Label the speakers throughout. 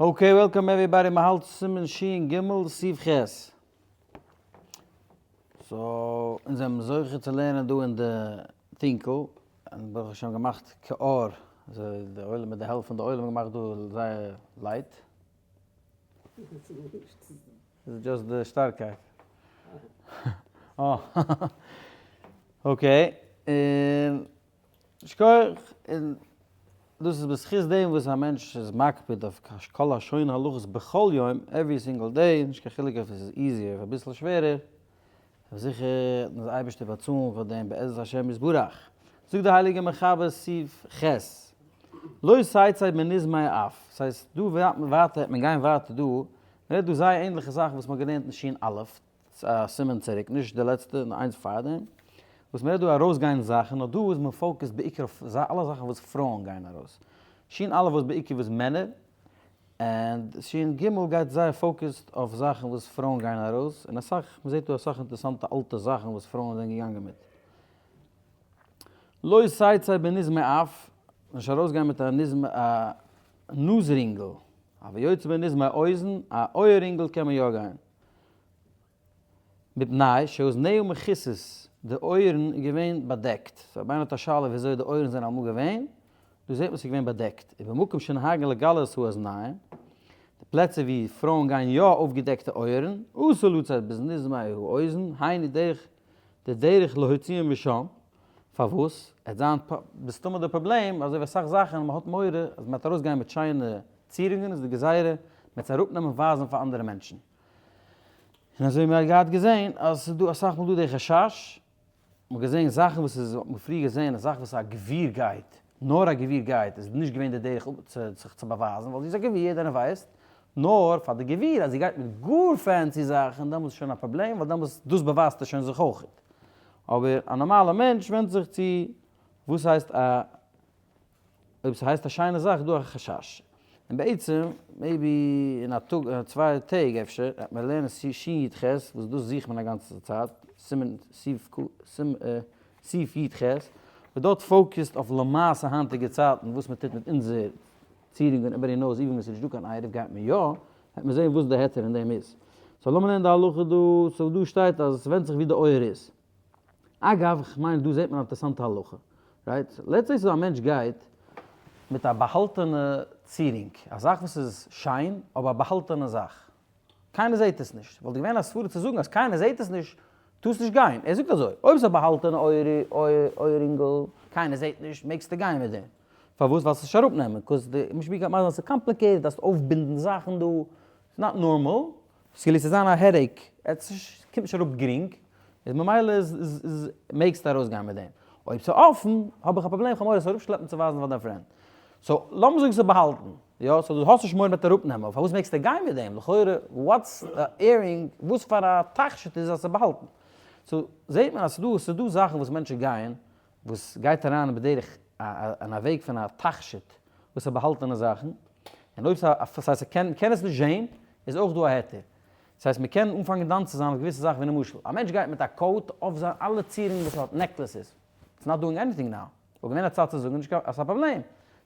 Speaker 1: Okay welcome everybody מ'האלט סימן שין ג סעיף ח'. So אונז זענען זוכה צו לערנען דא אין די טונקל, און ברוך השם געמאכט כאור, אזוי די עולם מיט די העלפט פון די עולם געמאכט דא זייער light. איז just די שטארקייט. Okay, און שכוח, און דאס איז בזכות דעם וואס א מענטש איז מקפיד אויף כל השונה הלכות בכל יום, every single day, נישט קיין חילוק אויב עס איז easier אדער אביסל שווערער, זיכער וועט אונז אייבערשטער באצאלן פאר דעם בעזרת השם יתברך. זאגט די הייליגע מחבר סעיף ח', לא תצא בנזמי האף, ס'הייסט דא ווייטער וועט מען גיין ווייטער דא, מען רעדט דא זייער ענליכע זאכן וואס מען האט געלערנט אין שין א', א סימן צוריק, נישט די לעצטע, נאר איינס פארדעם, וואס מען רעדט דא ארויסגיין זאכן, נאר דא איז מען focused בעיקר אויף אלע זאכן וואס פרויען גייען ארויס. שין א' וואס בעיקר וואס מענער, און שין ג' גייט זייער focused אויף זאכן וואס פרויען גייען ארויס, און אסאך, מען זעט דא אסאך אינטערעסאנטע אלטע זאכן וואס פרויען זענען געגאנגען מיט. לא תצא בנזמי אף, נישט ארויסגיין מיט א נזם א נאז רינגל, אבל יוצא בנזמי אוזן, א אויער רינגל קען מען יא גיין. מפני שאוזניה מכוסות, די אויערן איז געווען באדעקט, so אויב איינער האט א שאלה וויאזוי די אויערן זענען אמאל געווען, דא זעט מען ס'איז געווען באדעקט, ובמקום שנוהגין לגלות האזניים, די פלעצער ווי פרויען גייען יא אויפגעדעקטע אויערן, אסור לצאת בנזמי האוזן, היינו דרך די דרך להוציאם משם, פארוואס? עט זיין מסתמא די פראבלעם, אזוי ווי אסאך זאכן, מען האט מורא אז מען וועט ארויסגיין מיט שיינע צירונגען איז די גזירה מען וועט עס אראפנעמען ווייזן פאר אנדערע מענטשן. און אזוי ווי מען האט געהאט געזען אז ס'איז דא אסאך מאל דא די חשש, מען האט געזען זאכן וואס איז, האט מען פריער געזען א זאך וואס א גביר גייט, נאר א גביר גייט, איז נישט געווען די דרך זיך צו באווייזן, ווייל זי איז א גביר, יעדער איינער ווייסט, נאר פאר די גביר אז זי גייט מיט גאר fancy זאכן, דעמאלטס איז שוין א פראבלעם, ווייל דעמאלטס דאס באווייזט ער שוין זיך אויכעט. אבער א נארמאלע מענטש ווענדט זיך צו וואס הייסט א. אויב ס'הייסט א שיינע זאך איז דא א חשש. און בעצם, maybe אין א טאג, אין צוויי טעג אפשר, וועט מען לערנען ש י ח, וואס דאס זוכט מען א גאנצע צייט, סימן סעיף י ח, וואס דארט focused אויף למעשה היינטיגע צייטן וואס מען טוט מיט אונזער צירונגען איבער די נאז, even ווען ס'איז נישטא קיין עירוב גייט מען יא, וועט מען זען וואס די היתר אין דעם איז. So לאמיר לערנען די הלכה דא, so דא שטייט אז עס ווענדט זיך ווי די אויער איז. אגב, כ'מיין דא זעט מען א אינטערעסאנטע הלכה, right? Let's say ס'איז א מענטש גייט מיט א באהאלטענע צירונג, א זאך וואס איז שיין, אבער א באהאלטענע זאך. קיינער זעט עס נישט. וואלט געווען א סברא צו זאגן אז קיינער זעט עס נישט, טארסט נישט גיין. ער זאגט אזוי, אויב ס'איז א באהאלטענע אויערינגל, קיינער זעט נישט, מעגסטו גיין מיט דעם. פארוואס? ווייל ס'איז נישט אראפנעמען, 'cause די משביע גייט מאכן אז ס'איז complicated, דארפסט אויפבינדן זאכן דא, ס'איז not normal. ס'געלוסט צו זיין א headache, עס קומט נישט אראפ גרינג, איז ממילא איז מעגסטו ארויסגיין מיט דעם. אויב ס'איז אפן, האב איך א פראבלעם, כ'האב מורא עס אראפשלעפן צו ווייזן פאר דיין friend. So לאמיר זאגן ס'איז באהאלטן, יא, so דו האסט נישט מורא מ'וועט אראפנעמען, אבער פארוואס מעגסטו גיין מיט דעם? לכאורה what's earring, וואס פאר א תכשיט איז אז ס'איז באהאלטן? So זעט מען אז ס'דא ס'דא זאכן וואס מענטשן גייען, וואס גייט אריין בדרך אין א וועג פון א תכשיט, וואס איז באהאלטענע זאכן, און אויב ס'הייסט ס'קען מ'קען עס נישט זעהן, איז אויך דא א היתר. ס'הייסט מ'קען אנפאנגען דן צו זיין אויף געוויסע זאכן ווי למשל, א מענטש גייט מיט א coat אויף זיין אלע צירונגען וואס ער האט, necklaces, it's not doing anything now. וואלט געווען א צד צו זאגן נישט קיין אז ס'איז א פראבלעם.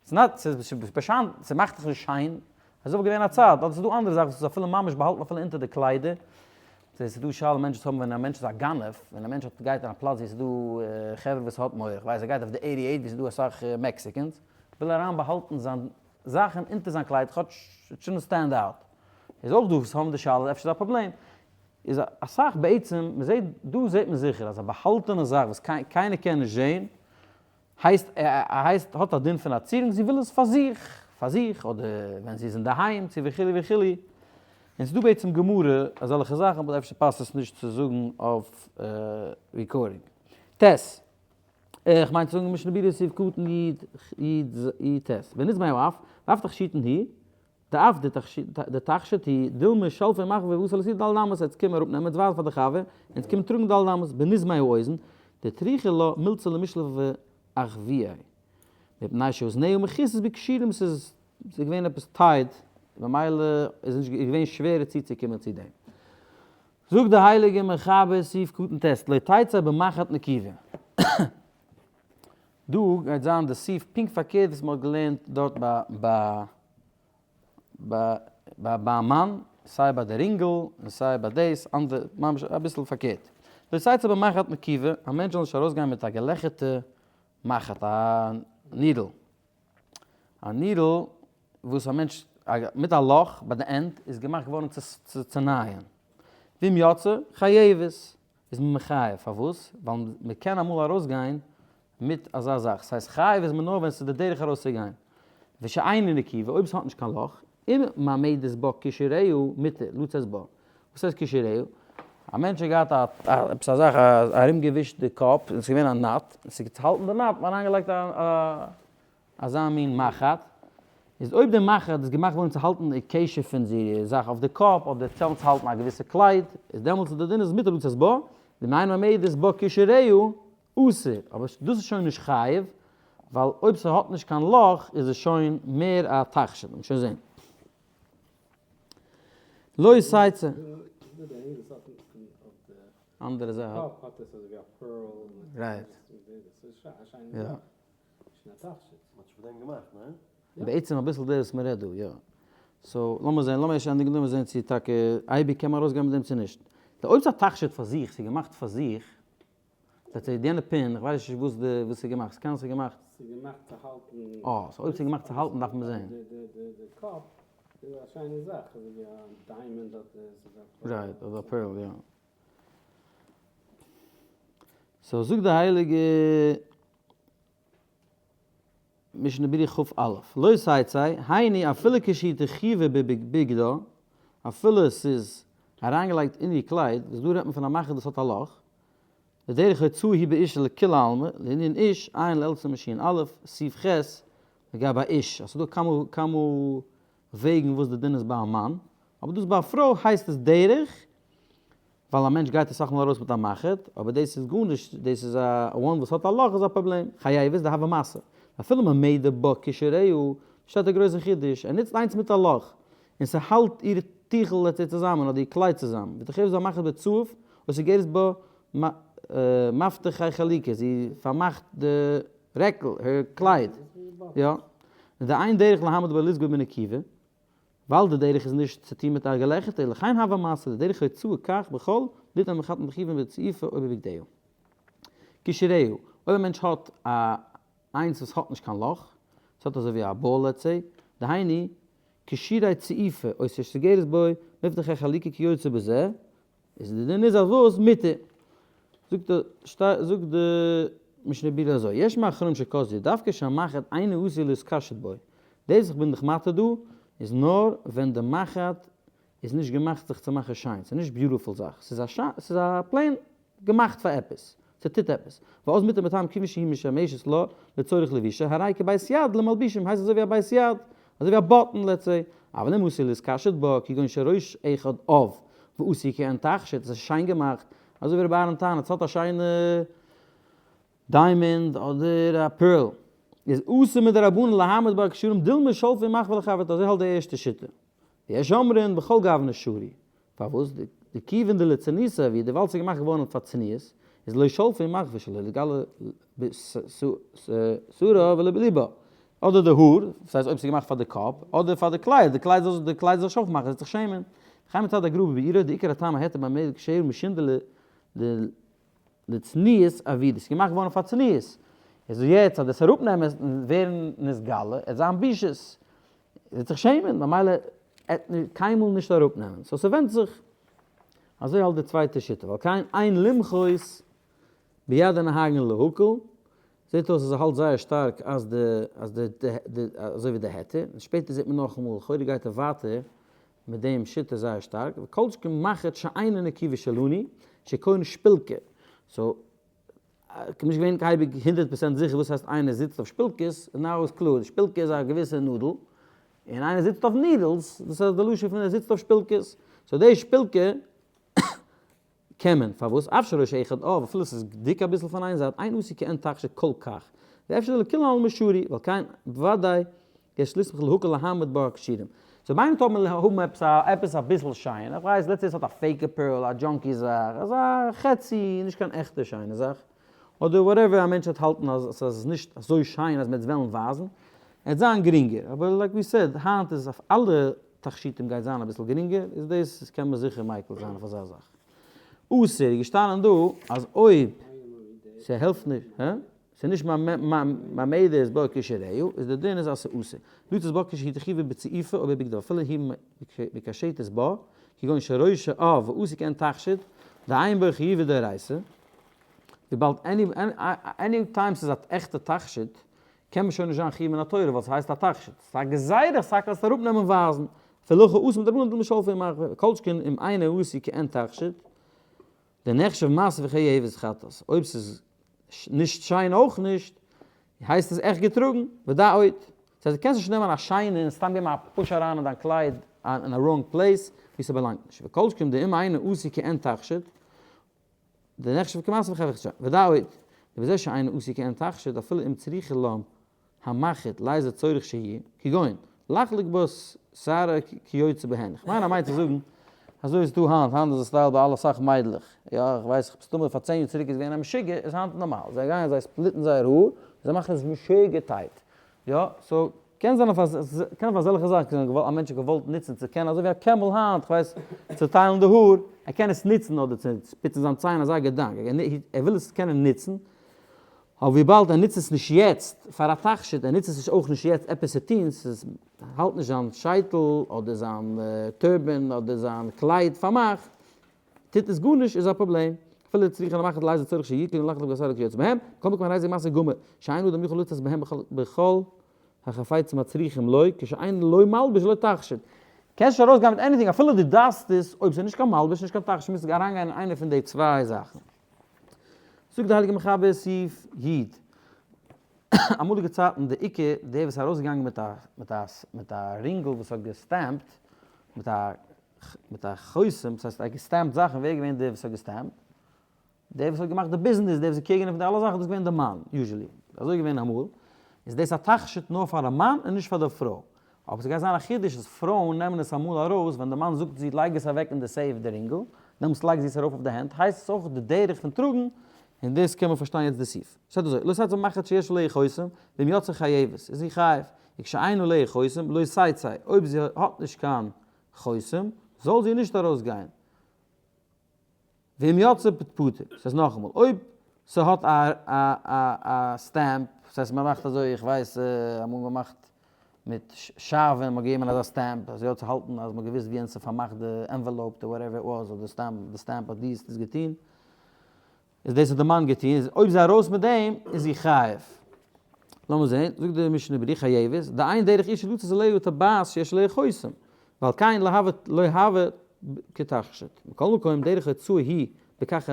Speaker 1: ס'איז not, ס'איז באשיינט, ס'מאכט דיך נישט שיין. אזוי וואלט געווען א צד, אדער ס'איז דא אנדערע זאכן וואס איז אפילו ממש באהאלטן אפילו אונטער די קליידער. ס'איז דא שאלה מענטשן וואס האבן ווען א מענטש איז א גנב, ווען א מענטש האט גייט אין א פלאץ ווי ס'איז דא חברה וואס האט מורא, כ'ווייס ער גייט אויף די 88 ווי ס'איז דא אסאך Mexicans, וויל אריין באהאלטן זיין זאכן אונטער זיין קלייד כאטש it shouldn't stand out. איז אויך דא וואס האבן די שאלה אפשר איז א פראבלעם. איז אסאך בעצם, מען זעט דא זעט מען זיכער אז א באהאלטענע זאך וואס קיינער קען נישט זען, הייסט הייסט האט א דין פון א צירונג, זי וויל עס פאר זיך, פאר זיך אדער ווען זי איז אינדערהיים צו וכו' וכו'. און ס'איז דא בעצם גמרא אזעלכע זאכן אבער אפשר פאסט עס נישט צו זאגן אויף recording. ט. איך מיין צו זאגן משנה ברורה סעיף קטן י י י ט. בנזמי האף, ואף תכשיטין היא, דאף דתכשיט היא, דילמא שלפי מחוה ואסור להסיר ד' אמות, עטס קום אראפ נעמען עטס ווייזן פאר די חבר, אונז קומען טראגן ד' אמות, בנזמי האוזן, דטריחא לה מילתא למישלף אחויה. מפני שאוזניה מכוסות בקשירים ס'איז געווען עפעס tight, ממילא איז נישט געווען שווערער צוצוקומען צו דעם. זאגט די הייליגע מחבר סעיף קטן ט' לא תצא במחט נקובה. דא גייט זיין די סעיף פונקט פארקערט וואס מען האט געלערנט דארט ביי ביי. ביי ביי א מאן, סיי ביי די רינגל און סיי ביי דאס, אנדער ממש אביסל פארקערט. לא תצא במחט נקובה, א מענטש זאל נישט ארויסגיין מיט א געלעכערטע מחט, א needle. א needle וואס א מענטש מיט א לאך ביי די end איז געמאכט געווארן צו צונייען. ואם יצאה חייבת איז מען מחייב, פארוואס? ווייל מען קען אמאל ארויסגיין מיט אזא זאך, ס'הייסט חייב איז מען נאר ווען ס'איז די דרך ארויסצוגיין, ושאינה נקובה אויב ס'האט נישט קיין לאך, אם מעמדת בה קישוריה מותר לצאת בה, וואס הייסט קישוריה? א מענטש האט געהאט א עפעס א זאך ארומגעווישט די קאפ און ס'איז געווען א knot, און ס'איז געהאלטן די knot האט מען אריינגעלייגט א אזא מין מחט, איז אויב די מחט איז געמאכט געווארן צו האלטן די קשר פון די זאך אויף די קאפ אדער צו האלטן א געוויסע קלייד, איז דעמאלטס איז די דין איז מותר לצאת בה, ואם אינה מעמדת בה קישוריה אסור, אבער דאס איז שוין נישט חייב, ווייל אויב ס'האט נישט קיין לאך איז עס שוין מער א תכשיט, מ'וועט שוין זען. לא תצא. אנדערע זאך. right. יא. בעצם אביסל דאס וואס מ'רעדט דא, יא. so לאמיר זען, לאמיר ערשט ענדיגן דא, לאמיר זען צו טאקע אייביג קען מען ארויסגיין מיט דעם צו נישט. אויב ס'איז א תכשיט פאר זיך, ס'איז געמאכט פאר זיך, let's say יענע pin, איך ווייס נישט וואס די וואס ס'איז געמאכט, ס'קען זיין ס'איז געמאכט.
Speaker 2: ס'איז געמאכט צו האלטן.
Speaker 1: אה, so אויב ס'איז געמאכט צו האלטן דארף מען זען.
Speaker 2: די די די די קאפ איז א שיינע זאך, אזוי ווי א diamond אדער ס'איז א pearl.
Speaker 1: right, אדער א pearl, יא. so זאגט די הייליגע משנה ברורה כ"א, לא תצא, היינו אפילו כשהיא תחובה בבגדה, אפילו ס'איז אריינגעלייגט אין איר קלייד, וואס דא רעדט מען פון א מחט וואס האט א לאך, ודרך הוצאה היא באישה לכולי עלמא, לענין איש, עיין לעיל סימן ש"א, סעיף ח', לגבי איש, אז ס'איז דא כמה כמה וועגן וואס די דין איז ביי א מאן, אבער דאס ביי א פרוי הייסט עס דרך, ווייל א מענטש גייט אסאך מאל ארויס מיט א מחט, אבער דאס איז גארנישט, דאס איז א one וואס האט א לאך איז א פראבלעם, חייבת דהוה משא, אפילו מעמדה בה קישוריה, שטייט א גרויסע חידוש, ער נוצט איינס מיט א לאך, און ס'האלט איר טיכל לעצט איר צוזאמען אדער איר קלייד צוזאמען, ותחייב זו מחט בצעוף, או סוגרת בה מפתחי חלוקה, זי פארמאכט די רעקל, her קלייד, יא, און דאין דרך להעמיד בה לסגור בנקיבה, ווייל די דרך איז נישט צו טון מיט א געלעכערטע, לכן הוה משא, די דרך הוצאה כך בכל, ליתן מחתן בכיוון בצעיפה או בבגדיה. קישוריה, אויב א מענטש האט א איינס וואס האט נישט קיין לאך, עס האט אזוי ווי א ball let's say, דהיינו, קשירי צעיפה, או שסוגרת בו מפתחי חלוקה כיוצא בזה, איז די דין איז אז וואס? מותר. זאגט די זאגט די משנה ברורה אזוי, יש מאחרונים שכתבו דווקא שהמחט אינו עשוי להתקשט בו, דאס איך בין דיך מתיר דא איז נאר ווען די מחט איז נישט געמאכט זיך צו מאכן שיין, ס'איז נישט beautiful זאך, ס'איז א ס'איז א plain געמאכט פאר עפעס, ס'טוט עפעס, ואז מותר מטעם כיוון שהיא משמשת לה לצורך לבישה, הרי כבית יד למלבישים, הייסט אזוי ווי א בית יד, אזוי ווי א button let's say, אבל אם עשוי להתקשט בה, כגון שראש אחד עב, ועשוי כעין תכשיט, עס איז שיין געמאכט, אזוי ווי רבי אהרן טענה'ט, ס'האט א שיינע diamond אדער א pearl, איז אסור מדרבנן להעמיד בה קשרים דילמא שלפא ומחוי לחברתה, אזוי האלט די ערשטע שיטה. ויש אומרים בכל גוונא שרי, פארוואס? דכיון דלצניותא עבידא, ווייל ס'איז געמאכט געווארן פאר צניעות, איז לא שלפא ומחוי שלא לגלות שערה ולא בליבה, אדער די האר, דאס הייסט אויב ס'איז געמאכט פאר די קאפ, אדער פאר די קלייד, די קלייד זאל די קלייד זאל זיך אויפמאכן, זי וועט זיך שעמען. וכן מצד הגר"א בביאורו, דעיקר הטעם ההיתר במעמד כשרה משום דלצניעות עבידא, ס'איז געמאכט געווארן פאר צניעות, איז יעצט אז דאס אראפנעמען און ווערן נתגלה, עט זיין בושות, ער וועט זיך שעמען, ממילא עט מען קיינמאל נישט אראפנעמען, so ס'ווענדט זיך, אזוי האלט די צווייטע שיטה, ועל כן אין למחות ביד הנוהגין להקל, זעט אויס אז ער האלט זייער שטארק אז די אז די די אזוי ווי די היתר, און שפעטער זעט מען נאכאמאל לכאורה גייט ער ווייטער מיט דעם שיטה זייער שטארק, וכל שכן מחט שאינה נקובה שלנו, שקורין שפילקע, so כ'בין נישט געווען אייביג 100% זיכער וואס הייסט איינער זיצט אויף שפילקעס, now איז קלאר, שפילקע איז א געוויסע נאדל, און איינער זיצט אויף needles, דאס איז די לשון פון ער זיצט אויף שפילקעס, so די שפילקע קען מען, פארוואס? אף שראש אחד עב, אפילו ס'איז דיק אביסל פון איין זייט, אין עשוי כעין תכשיט כל כך, ואפשר דלכולי עלמא שרי, ועל כן בוודאי יש לסמוך להקל להעמיד בה קשירים. so ביי איינעם טאר מען האבן עפעס א עפעס אביסל שיין, איך ווייס let's say ס'האט א fake pearl, א junky זאך, אזא חצי, נישט קיין עכטע שיינע זאך, אדער whatever א מענטש וועט האלטן אז ס'איז נישט אזוי שיין אז מ'וועט עס וועלן ווייזן, עט זיין גרינגער, אבער like we said היינט איז אויף אלע. תכשיטים גייט זיין אביסל גרינגער, איז דאס קען מען זיכער מיקל זיין אויף אזא זאך. אסור איז געשטאנען דא אז אויב ס'העלפט נישט, הא? ס'איז נישט מעמדת בה כשרהו, איז די דין איז אז ס'איז אסור. לצאת בה כשהיא תחויב בצעיפה או בבגדיו אפילו היא מקשטת בה, כגון שראשה עב ועשוי כעין תכשיט, דאין בו חיובא דאורייתא, וויבאלד any time ס'איז א עכטע תכשיט, קען מען שוין נישט זיין חיוב מן התורה ווייל ס'הייסט א תכשיט. ס'איז א גזירה סך הכל אראפנעמען ווייזן, אפילו הכי אסור מדרבנן דלמא שלפי ומחוי, כל שכן אם אינו עשוי כעין תכשיט, דנחשב משוי וחייבת חטאת, אויב ס'איז נישט שיין אויך נישט, הייסט עס עכט געטראגן, ודע עוד. דאס הייסט דו קענסט נישט נעמען א שיינע און סתם געבן א push אריין אין דיין קלייד אין א wrong place וואו ס'באלאנגט נישט, וכל שכן דאם אינו עשוי כעין תכשיט, דנחשב כמשוי וחייבת חטאת, ודע עוד. ובזה שאינו עשוי כעין תכשיט אפילו אם צריכה לה המחט לאיזה צורך שיהיה, כגון, לחלוק בה שערה כיוצא בהן. איך מיין ער מיינט צו זאגן, אזוי איז דא היינט, היינט איז די style ביי אלע אסאך מיידלעך, יא איך ווייס מסתמא פאר 10 יאר צוריק איז געווען א משוגע, איז היינט נארמאל, זיי גייען זיי split ן זייער האר, זיי מאכן עס משוגע tight, יא, so קען זיין אויף קען אויף אזעלכע זאכן קען א מענטש האט געוואלט נוצן צו קענען אזוי ווי א קעמל היינט, איך ווייס, צוטיילן די האר, ער קען עס נוצן אדער צו פוצן זיין ציין אזא געדאנק, ער וויל עס קענען נוצן, אבער וויבאלד ער נוצט עס נישט יעצט פאר א תכשיט, ער נוצט עס נישט אויך נישט יעצט עפעס צו טון, ס'איז האלט נישט זיין שייטל אדער זיין turban אדער זיין קלייד פארמאכט, טוט עס גארנישט איז א פראבלעם. אפילו צריכה למחט לאיזה צורך שיקרא לחלוק בשערה כיוצא בהם, מכל מקום הרי זה משוי גמור, שאין אדם יכול לצאת בהם בכל החפצים הצריכים לו, כשאין לא מלבוש ולא תכשיט. קענסט נישט ארויסגיין מיט anything אפילו דו דארפסט עס, אויב ס'איז נישט קיין מלבוש נישט קיין תכשיט מוזטו אריינגיין אין איינע פון די צוויי זאכן. זאגט די הייליגע מחבר סעיף י. אמאליגע צייטן די עיקר דער וואס איז ארויסגעגאנגען מיט א מיט א מיט א רינגל וואס האט גע stamp ט מיט א מיט א חותם, דאס הייסט ער האט גע stamp ט זאכן, ווער איז געווען דער וואס האט גע stamp ט? דער וואס האט געמאכט די ביזנעס, דער וואס איז קעגענער פון די אלע זאכן, דאס איז געווען די מאן, usually. אזוי איז געווען אמאל. איז דאס א תכשיט נאר פאר א מאן און נישט פאר די פרוי. אבער ס'גייט זיין א חידוש אז פרויען נעמען עס אמאל ארויס ווען די מאן זאגט זי לייג עס אוועק אין די safe די רינגל, דעמאלטס לייגט זי עס ארויף אויף די הענט, הייסט עס אויך די דרך פון טראגן, און דאס קען מען פארשטיין יעצט די סעיף. שטייט אזוי, לא תצא במחט שיש עליה חותם, ואם יצאה חייבת, איז זי חייב, וכשאין עליה חותם, לא תצא, אויב זי האט נישט קיין חותם, זאל זי נישט ארויסגיין. ואם יצאה פטורה, ס'הייסט נאכאמאל, אויב ס'האט א א א א stamp, ס'הייסט מ'מאכט אזוי, איך ווייס אמאל מ'מאכט מיט שעוה, מ'האט געגעבן אזא stamp אזוי צו האלטן אז מ'האט געוואוסט ווי יענץ ס'פארמאכט די envelope די whatever it was, אדער סתם די stamp אז דו האסט עס געטון, איז דאס האט די מאן געטון, איז אויב זי ארויס מיט דעם איז זי חייב. לאמיר זען, זאגט די משנה ברורה חייבת, דאין דרך אשה לצאת עליה טבעת שיש עליה חותם, ועל כן לא הוה כתכשיט. מכל מקום דרך הוצאה היא בכך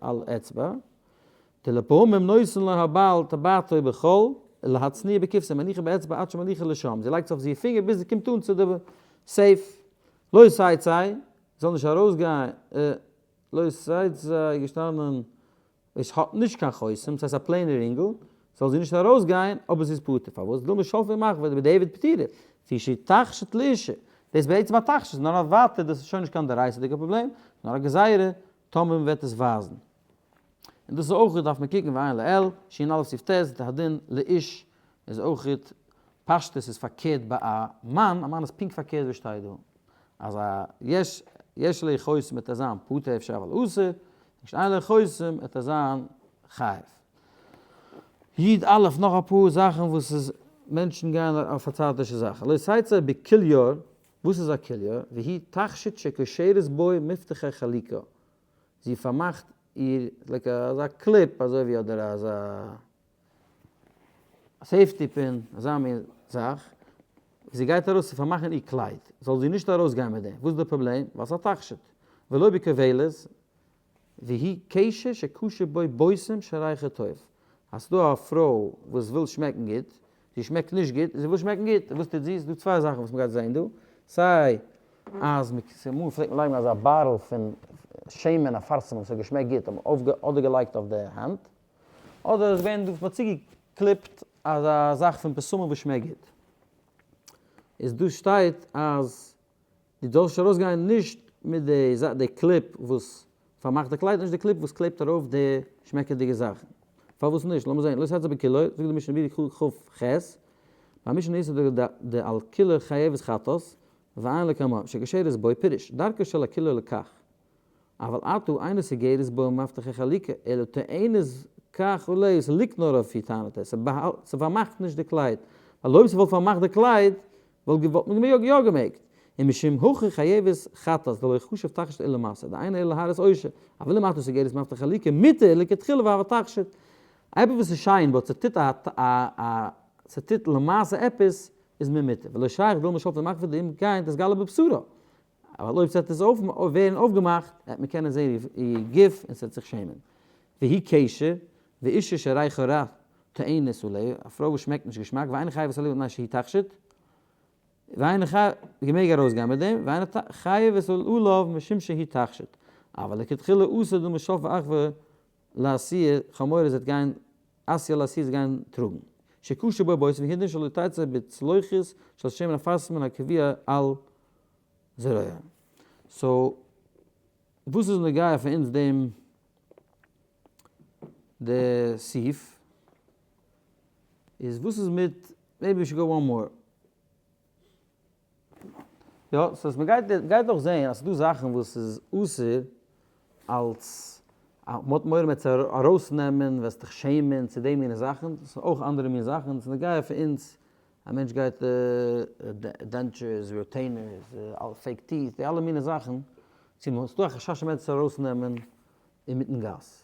Speaker 1: על אצבע, דלפעמים נותן לה הבעל טבעתו בחול להצניע בכבשה מניחה באצבע עד שמוליכה לשם, זי לייגט עס אויף איר פינגער ביז זי קומט אן צו די safe, לא תצא, זאל נישט ארויסגיין, לא תצא איז געשטאנען עס האט נישט קיין חותם, ס'הייסט א plain ע רינגל, זאל זי נישט ארויסגיין, אבער זי איז פטור, פארוואס? דילמא שלפי ומחוי בדיעבד פטירה, לפי שהיא תכשיט לאשה, דאס איז בעצם א תכשיט, נאר אויף ווייטער דאס איז שוין נישט קיין דאורייתא'דיגע פראבלעם, נאר א גזירה, טאמער מ'וועט עס ווייזן. און דאס איז אויך דארף מען קוקן ועיין לעיל, ש"א סעיף ט', די הדין לאיש איז אויך פשטות איז פארקערט ביי א מאן, א מאן איז פונקט פארקערט ווי שטייט דא, אז א יש יש עליה חותם וועט ער זיין פטור אפשר אבל אסור, נישט אין עליה חותם וועט ער זיין חייב. י"א נאך אפאר זאכן וואס איז מענטשן גייען אויף פארצייטישע זאכן, לא תצא בכיליור, וואס איז א כיליור? והיא תכשיט שקושרת בו מפתחי חלוקה, זי פארמאכט איר like אזא clip אזוי ווי אדער אזא safety pin, אזא מין זאך, זי גייט ארויס צו פארמאכן איר קלייד, זאל זי נישט ארויסגיין מיט דעם, וואס איז די פראבלעם? ווייל ס'איז א תכשיט, ולא בכובלת, והיא קשר שקשור בו בושם שריחו טוב, אז ס'דא א פרוי וואס וויל שמעקן גוט, זי שמעקט נישט גוט, זי וויל שמעקן גוט, וואס טוט זי? ס'דא צוויי זאכן וואס מ'גייט זען דא, סיי אז אמאל פלעגט מען לייגן אזא bottle פון שמן אפרסמון וואס האט געשמעקט גוט, האט מען אדער געלייגט אויף די האנט, אדער איז געווען דא וואס מ'האט צוגעקליפט אזא זאך פון בשמים וואס שמעקט גוט. איז דא שטייט אז דו זאלסט נישט ארויסגיין נישט מיט די די clip וואס פארמאכט די קלייד, נישט די clip וואס קלעבט ארויף די שמעקעדיגע זאכן. פארוואס נישט? לאמיר זען, לא תצא בכיליור, זאגט די משנה ברורה כ"ח, ביי משנה איז די על כיליור חייבת חטאת. ועיין לקמן, שקשרת בו פירוש, דרכו של הכילה לכך. אבל אטו אינו סוגרת בו מפתח החלוקה, אלא טוענת כך עליה, ס'ליגט נאר אויף איר טענה'ט ער, ס'פארמאכט נישט די קלייד, ווייל אויב ס'וואלט פארמאכט די קלייד וואלט מען יא געמעגט, ומשום הכי חייבת חטאת דלא חשב תכשיט אלא משא, דאינו אלא להראות עושר, אבל אם אתה סוגרת מפתח חלוקה מותר לכתחילה והוה תכשיט. עפעס וואס איז שיין but ס'טוט א א ס'טוט למעשה עפעס איז מען מותר, ולא שייך דילמא שלפי מחפה דאם כן תתגלה בבשרה, אבל אויב ס'וועט עס ווערן אויפגעמאכט וועט מען קענען זען איר גוף און ס'וועט זיך שעמען. והוא קשר, ואשה שריחה רע טוענת עליה, א פרוי וואס שמעקט נישט געשמאק, ואינה חייבת עליה מפני שהיא תכשיט, ואינה חייבת, מעג ארויסגיין מיט דעם, ואינה חייבת עליו משום שהיא תכשיט. אבל לכתחילה אסור דילמא שלפה אחוה לעשיה, חמורה זי וועט גיין, עשיה לעשיה זי גיין טראגן. שקשה בו בושת והוא הדין שלא תצא בצלוחית של שמן אפרסמון הקבוע על זרוע. so וואס איז נוגע פאר אונז דעם די סעיף? איז וואס איז מיט, maybe we should go one more. יא, so מען גייט גייט דאך זעהן אז ס'דא זאכן וואס איז אסור אלס מ'האט מורא מ'וועט עס ארויסנעמען, וועסט דיך שעמען צו די מינע זאכן, ס'איז אויך אנדערע מין זאכן, ס'איז נוגע פאר אונז א מענטש גייט dentures, retainers, fake teeth, די אלע מיני זאכן, צו מ'האט ס'דא א חשש א מענטש צו ארויסנעמען אינמיטן גאס.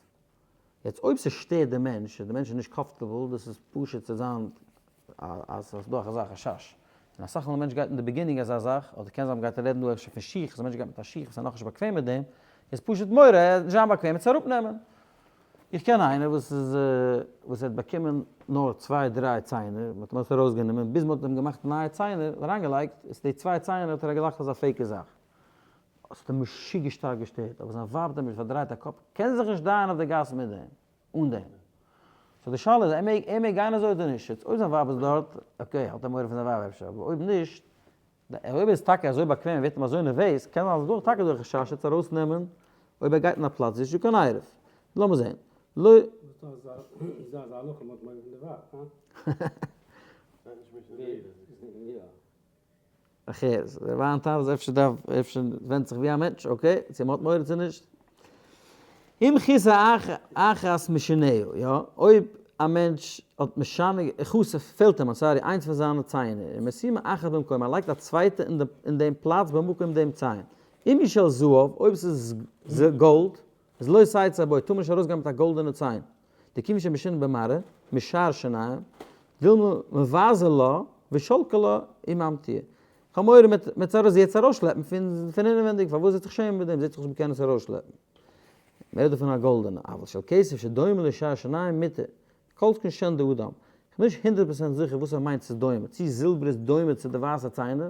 Speaker 1: יעצט אויב ס'שטערט די מענטש, די מענטש איז נישט comfortable, דאס איז פשוט צו זיין אז ס'איז דא אזא חשש. און אסאך מאל א מענטש גייט אין די beginning אזא זאך, אדער קען זיין מ'גייט רעדן דא אפשר פון שיך, אז א מענטש גייט מיט א שיך וואס איז נאכנישט באקוועם מיט דעם, איז פשוט מורא ער וועט נישט זיין באקוועם עס אראפנעמען. איך קען איינער וואס איז וואס ער האט באקומען נאר צוויי דריי ציינער, מען האט אים עס ארויסגענומען, ביז מען האט אים געמאכט נייע ציינער און אריינגעלייגט, איז די צוויי ציינער האט ער געלאכט אזא fake ע זאך. עס האט אים משוגע שטארק געשטערט, אבער זיין ווייב האט אים פארדרייט א קאפ, קען זיך נישט דרייען אויף די גאס מיט דעם, אן דעם. so די שאלה איז, ער מעג ער מעג גיין אזוי אדער נישט? יעצט אויב זיין ווייב איז דארט, okay, האט ער מורא פון זיין ווייב אפשר, אבער אויב נישט, אויב ער איז טאקע אזוי באקוועם און ווערט אים אזוי נערוועז, קען זיין אז דאך טאקע דורך חשש עס ארויסנעמען אויב ער גייט אין א פלאץ ווי נישטא קיין עירוב. לאמיר זען. לא.
Speaker 2: איז דא אזא הלכה מ'האט מורא פון די ווייב, הא?
Speaker 1: אחרת, דער וויין טענה'ט אז אפשר דארף, אפשר ווענדט זיך ווי א מענטש, okay, צו מ'האט מורא צו נישט. אם חסר אחת משיניה, יא, אויב א מענטש האט משנה, חסר, פעלט אים, sorry, איינס פון זיינע ציינער, ומשימה אחת במקומה, ער לייגט א צווייטע אין דעם פלאץ במקום דעם ציין. אם היא של זהב, אויב ס'איז גאלד, איז לא תצא בו, טאר מען נישט ארויסגיין מיט א גאלדענע ציין. דכיון שמשונה במראה, משאר שיניים, דילמא מבזה לה, ושלקה לה וממתיא. כ'האב מורא מ'וועט זי יעצט ארויסשלעפן פון אינעווענדיג, פארוואס זי וועט זיך שעמען מיט דעם, זי זעט זיך נישט מ'קען עס ארויסשלעפן. מ'רעדט דא פון א גאלדענע, אבל של כסף שדומה לשאר שיניים מותר, כל שכן שן דאדם. כ'בין נישט 100% זיכער וואס ער מיינט ס'איז דומה, צי זילבער איז דומה צו די ווייסע ציינער,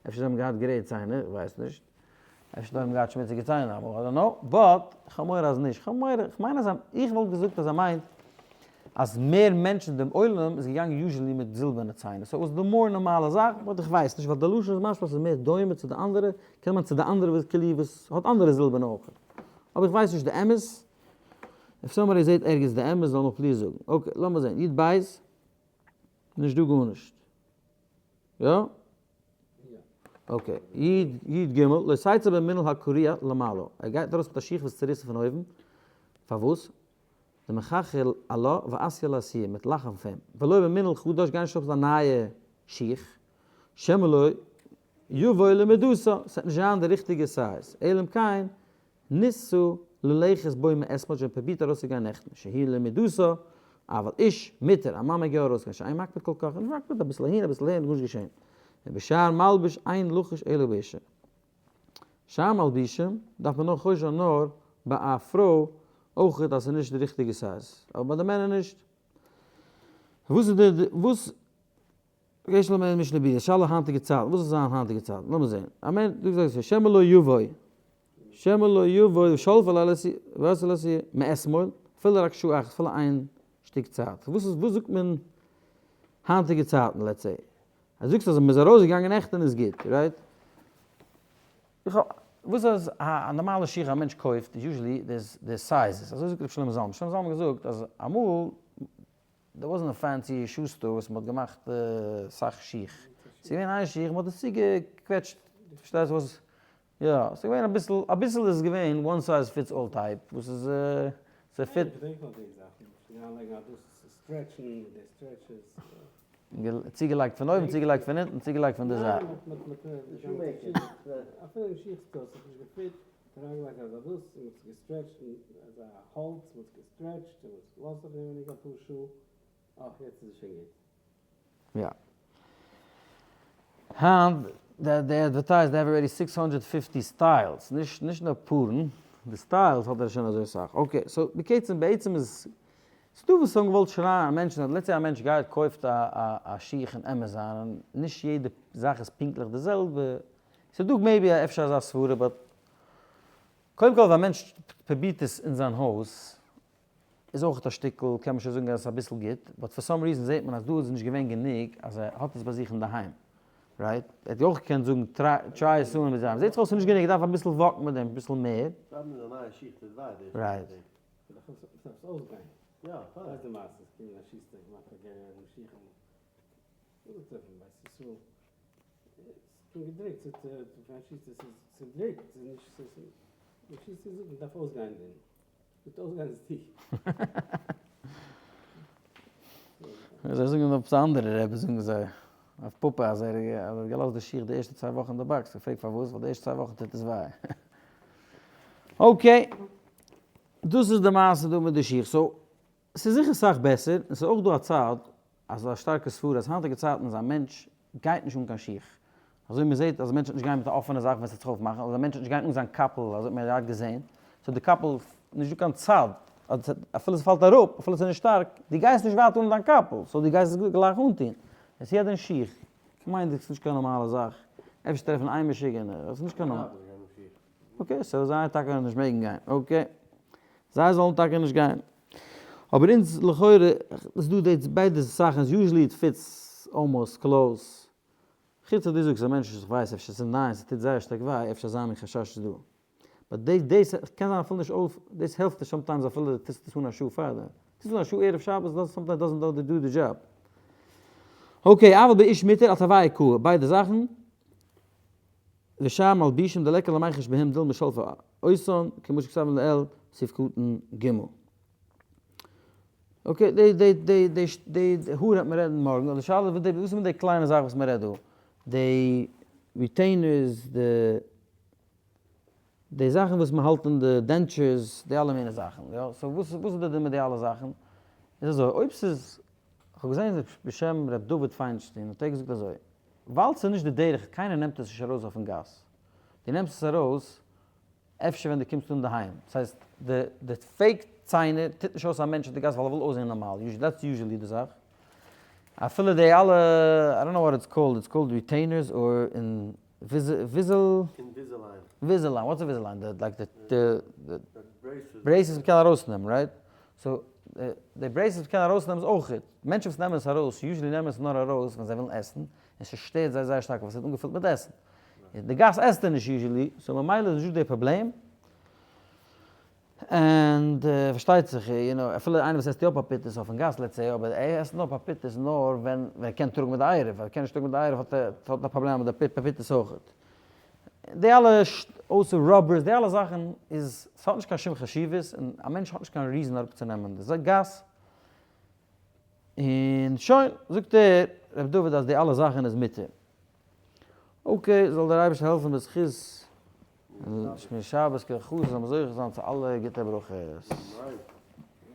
Speaker 1: אפשר זיי האבן געהאט גרעי ציינער, כ'ווייס נישט. אפשר זיי האבן געהאט שמוציגע ציינער אמאל, I don't know, but כ'האב מורא אז נישט, כ'האב מורא, כ'מיין אז איך וואלט געזאגט אז ער מיינט אז מער מענטשן דעם עולם איז געגאנגען usually מיט זילבערנע ציינער, so איז די more נארמאלע זאך, but איך ווייס נישט ווייל די לשון איז משמע אז ס'איז מער דומה צו די אנדערע, קען מיין צו די אנדערע וואס כאילו וואס האט אנדערע זילבערנע אויך, אבער איך ווייס נישט די אמת, if somebody זעט ערגעץ די אמת זאל מיך please זאגן, okay לאמיר זען, יוד בית, נישט דא גארנישט, יא? okay, י ג, לא תצא במנעל הקרוע למעלה, ער גייט ארויס מיט א שיך וואס איז צוריסן פון אויבן, פארוואס? דמחככי עלה ואתיא לאתויי, מ'וועט לאכן פון אים, ולא במנעל חדש, גיי נישט ארויס מיט א נייע שיך, שמא לא יבוא למידתה, ס'וועט נישט זיין די ריכטיגע size, אלא אם כן ניסו ללכת בו מאתמול שוין פרובירט ארויסצוגיין נעכטן, שהיא למידתה, אבל איש מותר, א מאן מעג יא ארויסגיין, שאין מקפיד כל כך, נישט מקפיד, אביסל אהין אביסל אהער, גארנישט געשען. ובשאר מלבוש אין לחוש אלא באשה. שאר מלבישים דארף מען נאר חושש זיין נאר ביי א פרוי אויכעט אז ס'איז נישט די ריכטיגע size, אבער ביי די מענער נישט. וואס איז די וואס יש לומר משנה ברורה, שאלה היינטיגע צייטן, וואס איז זיין היינטיגע צייטן? לאמיר זען, א מענטש, דו זאגסט שמא לא יבוא, שמא לא יבוא ושלפה ואתיא לאתויי מאתמול, אפילו רק שעה אחת, אפילו איין שטיק צייט. וואס איז, וואס זאגט מען היינטיגע צייטן, let's say? אז זאגסט אז מ'איז ארויסגעגאנגען נעכטען איז גוט, right? וואס איז א נארמאלע שיך א מענטש קויפט איז usually די sizes, אזוי זאגט רבי שלמה זלמן, שלמה זלמן האט געזאגט אז אמאל there wasn't a fancy shoe store וואס מ'האט געמאכט סאך שיך, ס'איז געווען איין שיך, מ'האט עס צוגעקוועטשט. פארשטייסט וואס? יא, ס'איז געווען אביסל, אביסל איז עס געווען one size fits all type, וואס איז ס'פיט.
Speaker 2: איך געדענק נאך די זאכן, פלעגן אריינלייגן א דאס stretch ן מיט די stretches.
Speaker 1: צוגעלייגט פון אויבן, צוגעלייגט פון אונטן, צוגעלייגט פון די זייט.
Speaker 2: אפילו אין שיך stores האט נישט געפיט, האט אריינגעלייגט אזא דאס, און מ'האט עס געסטרעטשט, אזא האלץ, מ'האט עס געסטרעטשט, און מ'האט עס געלאזט אויף אינעווייניג אפאר שעה, אה, יעצט איז עס שוין גוט.
Speaker 1: יא. היינט they advertise they have already 650 styles, נישט נישט נאר פארן, די styles האט ער שוין אזוי סאך. Okay, so בקיצור בעצם איז ס'דא וואס האבן געוואלט שרייען מענטשן אז let's say א מענטש גייט קויפט א א שיך אין עמעזאן און נישט יעדע זאך איז פונקטליך די זעלבע, ס'דא maybe אפשר אזא סברה but קודם כל ווען א מענטש פרובירט עס אין זיין הויז איז אויך א שטיקל, קען מען שוין זאגן אז עס איז אביסל גוט, but for some reason זעט מען אז דא איז נישט געווען גענוג אז ער האט עס ביי זיך אינדערהיים, right? ער האט אויך געקענט זאגן try עס אן מיט זיין, זעט זיך אויס ס'איז נישט גענוג, ער דארף אביסל walk ן מיט דעם אביסל מער. Right. זיי זאגן אויף עפעס א אנדערע רבי זאגן זיי אויף פאפא אז ער האט געלאזט די שיך די ערשטע 2 וואכן אין די box, איך פרעג פארוואס, ווייל די ערשטע 2 וואכן טוט עס וויי. Okay, דאס איז די מעשה דא מיט די שיך, so ס'איז זיכער סאך בעסער, און ס'איז אויך דא א צד, אזא שטארקע סברה אז היינטיגע צייטן אז א מענטש גייט נישט אן קיין שיך, אזוי ווי מ'זעט אז א מענטש האט נישט גיין מיט א אפענע זאך ווען ס'וועט זיך אויפמאכן, אדער א מענטש האט נישט גיין אן זיין קאפל, אזוי האט מען געהאט געזען, so די קאפל, נישט דא קיין צד, אז אפילו ס'פאלט אראפ, אפילו ס'איז נישט שטארק, דו גייסט נישט ווייטער אן דיין קאפל, so דו גייסט עס גלייך אנטון. עס איז יעדער אין שיך, כ'מיין דאס איז נישט קיין נארמאלע זאך, אפשר טרעפן איין משוגענער, דאס איז נישט קיין נארמאלע. Okay, so זיי טאקע נישט מעגן גיין, okay. זיי זאלן טאקע נישט גיין. אבער אונז לכאורה, איז דא די ביידע זאכן, איז usually it fits almost close. חוץ אז דו זאגסט א מענטש איך ווייס אפשר ס'איז ניין ס'טוט זייער שטארק וויי, אפשר אזא מין חשש איז דא. But דאס דאס קען זיין אפילו נישט אויף, דאס העלפט נישט sometimes אפילו דו טוסט עס אן א שעה פארדעם. טוסט אן א שעה ערב שבת דאס sometimes doesn't do the job. Okay, אבל באיש מותר אלס הוויה קעה, ביידע זאכן. ושאר מלבישים דליכא למיחש בהם דילמא שלפא אותן, כמו שכתבנו לעיל, סעיף קטן ג. Okay, די די די די די האר וועט מען רעדן מארגן, אבער די שאלה איז וואס איז מיט די קליינע זאך וואס מען רעדט דא, די retainers, די די זאכן וואס מען האלט אין די dentures, די אלע מיני זאכן, יא, so וואס וואס איז די דין מיט די אלע זאכן? איז אזוי, אויב ס'איז, כ'האב געזען בשם ר' דוד פיינשטיין האט ער געזאגט אזוי, ווייל ס'איז נישט די דרך, קיינער נעמט עס נישט ארויס אויפן גאס, דו נעמסט עס ארויס אפשר ווען דו קומסט אן אינדערהיים, דאס הייסט די די fake ציינער טוט נישט אויס א מענטש אויף די גאס ווייל ער וויל אויסזען נארמאל, that's usually די זאך, אפילו די אלע, I don't know what it's called, it's called retainers or Invisalign. Invisalign, what's Invisalign? די like די די braces מ'קען ארויסנעמען, right? So די braces מ'קען ארויסנעמען איז אויך גוט, מענטשן וואס נעמען עס ארויס, usually נעמען עס נאר ארויס ווען זיי ווילן עסן, און ס'שטערט זיי זייער שטארק ווייל ס'ווערט אנגעפילט מיט עסן. אין די גאס עסט ער נישט usually, so ממילא איז נישטא די פראבלעם. און פארשטייט זיך, you know, אפילו איינער וואס עסט יא פאפיטעס אויפן גאס let's say, אבער ער עסט נאר פאפיטעס נאר ווען ער קען טראגן מיט די עירוב, ווען ער קען נישט טראגן מיט די עירוב האט ער האט א פראבלעם מיט די פאפיטעס אויכעט. די אלע אויסער rubbers, די אלע זאכן איז, ס'האט נישט קיין שום חשיבות, און א מענטש האט נישט קיין reason אראפצונעמען די גאס. און שוין, זאגט ער, ר' דוד אז די אלע זאכן איז מותר. Okay, זאל דער אייבערשטער העלפן בזכות שמירת שבת כהלכתה זאל מען זוכה זיין צו אלע גוטע ברכות.